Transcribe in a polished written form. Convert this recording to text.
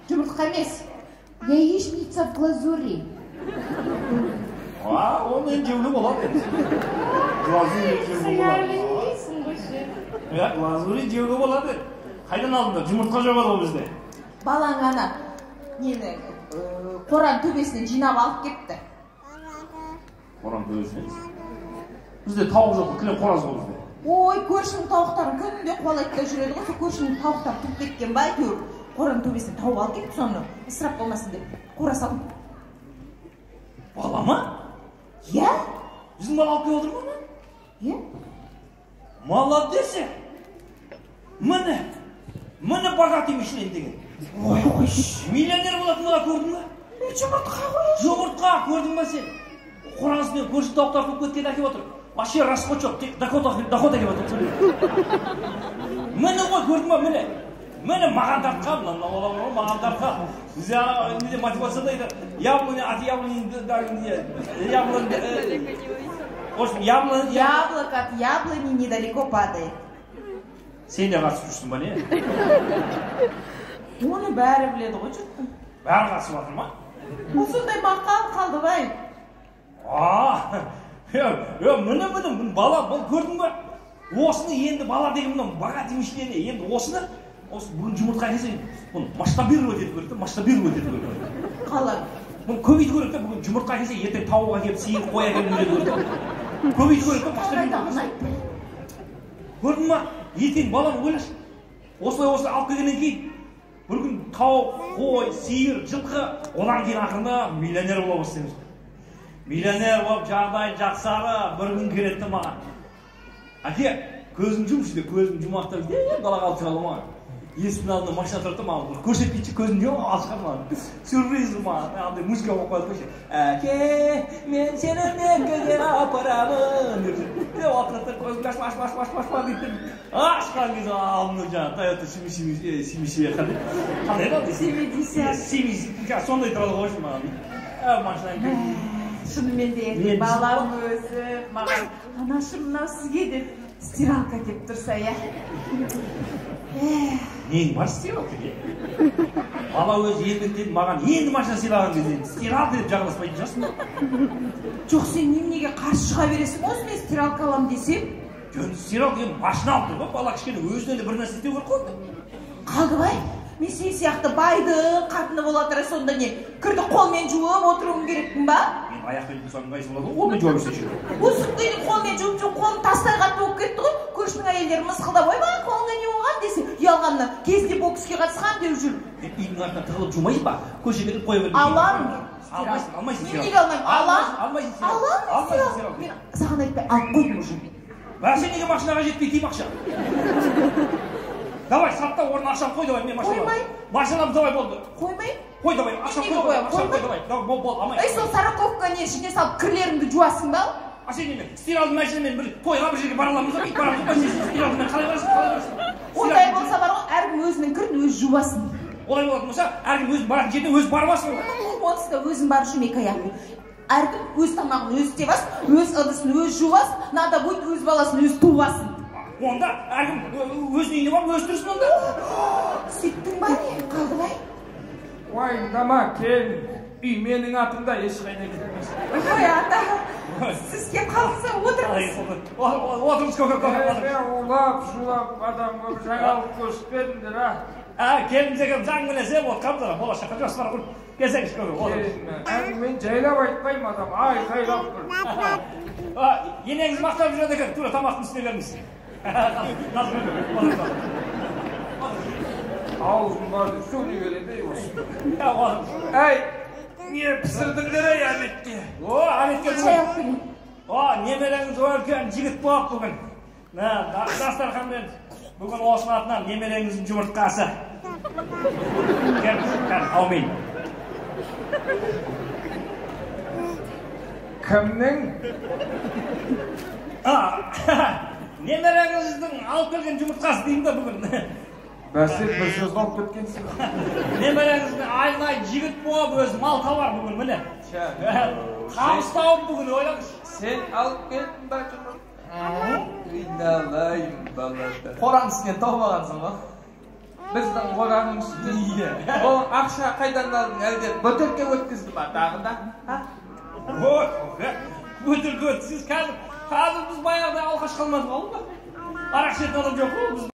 Жұмыртқа емес, яичница в глазури. А, оны енді жеуге болады енді. Глазури жеуге болады. Иә, глазури жеуге болады. Қайдан алдыңдар? Жұмыртқа жабады ғой бізде. Балаң ана нені қораның төбесінен жинап алып кетті. Қораның төбесінен? Бізде тауық жоқ, кілең қораз ғой бізде. Ой, көршінің тауықтарын күнде қуалайды да жүреді ғой, сол көршінің тауықтары туып кеткен ба, әйтеуір қораның төбесінен тауып алып кетті, соны ысырап болмасын деп қора салдым. Бала ма? Иә. Біздің бала алып келіп отыр ма? Иә. Молодец! Міне, міне богатый мышление деген. Ой, қойшы. Миллионер болатын бала көрдің ба? Жұмыртқа ғой. Жұмыртқа көрдің ба сен? Қораның үстінен көрші тауықтар туып кеткен әкеліп отыр. Вообще расход жоқ, тек доход әкеліп отыр. Міне ғой, көрдің ба, міне. Міне маған тартқан, мына бала бар ғой, маған тартқан. Бізде ана неде мотивацияда айтады, яблоня от яблони, яблони, в общем, яблоня. Яблоко от яблони недалеко падает. Сен де қатысып жүрсің ба, не? Оны бәрі біледі ғой жұрттың. Бәрі қатысып жатыр ма? Бұл сондай мақал Қалдыбай. Міне, міне, бала, бұл көрдің ба? Осыны енді бала деген мынау богатый мышление, енді осыны, осы бүгін жұмыртқа әкелсе, бұны масштабировать ету керек та, масштабировать ету керек. Қалай? Бұны көбейту керек та, бүгін жұмыртқа әкелсе, ертең тауық әкеліп, сиыр, қой әкеліп үйрету керек та. Көбейту керек та, масштабировать. Көрдің ба? Ертең баланы ойлашы. Осылай осылай алып келгеннен кейін бір күн тауық, қой, сиыр, жылқы, одан кейін ақырында миллионер бола бастаймыз. Миллионер болып жағдай жақсарып, бір күн келеді де маған. Әке, көзін жұмшы деп, көзін жұмақтап, далаға алып шығады маған. Есіктің алдында машина тұрады да маған бір көрсетпейді, көзін жұмып алып шығады маған. Сюрприз маған, андай музыка қойып қояды ғой. Әке, мен сені Меккеге апарамын деп. Деп отырады да көзін ашма, ашма, ашма, ашма, ашма дейді. Ашқан кезде алдында жаңағы Тойота семьдесят қандай? Қандай еді? 70. 70, сондай тұрады ғой маған. Машинаны Шынымен де балам өзі маған анашым мынау сізге деп стиралка деп тұрса, иә. Нең бар стиралка? Бала өзі еңбектеніп маған енді машина сыйлаған кезде стиралка деп жағаласпайтын шығарсың ба? Жоқ, сен неменеге қарсы шыға бересің осы мен стиралка аламын десем? Жөн, стиралка енді машина алып тұр ғой, бала кішкене өзінен де бір нәрсе істеу керек қой. Қалдыбай, мен сен сияқты байдың қатыны бола тұра сонда не, кірді қолмен жуып отыруым керекпін ба? Мен аяқпен жусаң ыңғайсыз болады ғой, қолмен жуа берсеңші. Осы күнге қолмен жуып жуып қолым тастай қатты болып кетті ғой. Көршінің әйелдері мысқылдап, ойбай, қолыңа не болған десе, ұялғаннан кезінде бокске қатысқан деп жүр. Үйдің артына тығылып жумайсың ба? Көшеге кетіп қоя бермейсің. Аламын мен. Алмайсың, алмайсың. Неменеге алмаймын? Алам. Алмайсың. Алам. Алмайсың. Мен саған айтпай алып қойдым уже. Бәсе неге машинаға жетпей тиіп ақша? Давай, сат та орнына ақшаны қой, давай, мен машина. Қоймай. Машинамды давай болды. Қоймай. Қой, давай, ақшаны қой, ақшаны қой, давай. Давай, бол, бол, алмай. Ей, сол сороковка не ішіне салып кірлеріңді жуасың ба? А сен неме, стиралды машинамен бір тойға бір жерге бара аламыз ба? Барамыз ба? Сен стиралдымен қалай барасың, қалай барасың? Ондай болса бар ғой, әркім өзінің кірін өзі жуасын. Олай болатын болса, әркім өзінің баратын жеріне өзі барып алсын. Онсыз да өзім барып жүрмін екі аяғым. Әркім өз тамағын өзі істеп алсын, өз ыдысын өзі жуып алсын, надо будет өз баласын өзі туып алсын. Онда әркім өзінің үйіне барып өзі тұрсын онда. Сөйттің ба не, Қалдыбай? Уайымдама, келін. Үй менің атымда, ешқайда кетпейсің. Ой, ата, сіз келіп қалдыңыз, отырыңыз. Отырыңыз, көке, көке. Улап, шулап, адам көп жаңалық көрсетпедіңдер, а? Келіншегім заң мінесе, отқамыз, болашаққа жоспар құрып, келсеңіз, көке, отырыңыз. Әңгімені жайлап айтпаймын, адам айқайлап тұр. Енеңіз мақтап жүреді екен, тура тамақтың үстіне беріңіз. Аузым бар деп сөйлей береді, ей осы. Әй, не пісірдіңдер, ей, обедке? О, обедке Шай алып келейін. О, немереңіз үлкен жігіт болып бүгін. Дастарханмен бүгін осының атынан немереңіздің жұмыртқасы. Кел, кел, аумин. Кімнің? Немереңіздің алып келген жұмыртқасы деймін да бүгін. Бәсе, бір сөз алып кеткенсің. Немереңіздің айналайын жігіт болып өзі мал табар бүгін, міне. Табыс тауып бүгін, ойлаңызшы. Сен алып келдің ба жұмыртқа? Айналайын балада. Қораның үстінен тауып алғансың ғой. Біздің қораның үстінен. Иә. Ол ақша қайдан алдың, әлде бөтелке өткізді ма тағы да? Ой, бөтелке өткізсеңіз, қазір біз баяғыдай алқаш қалмадық, ауылда. Арақ ішетін адам жоқ қой біз.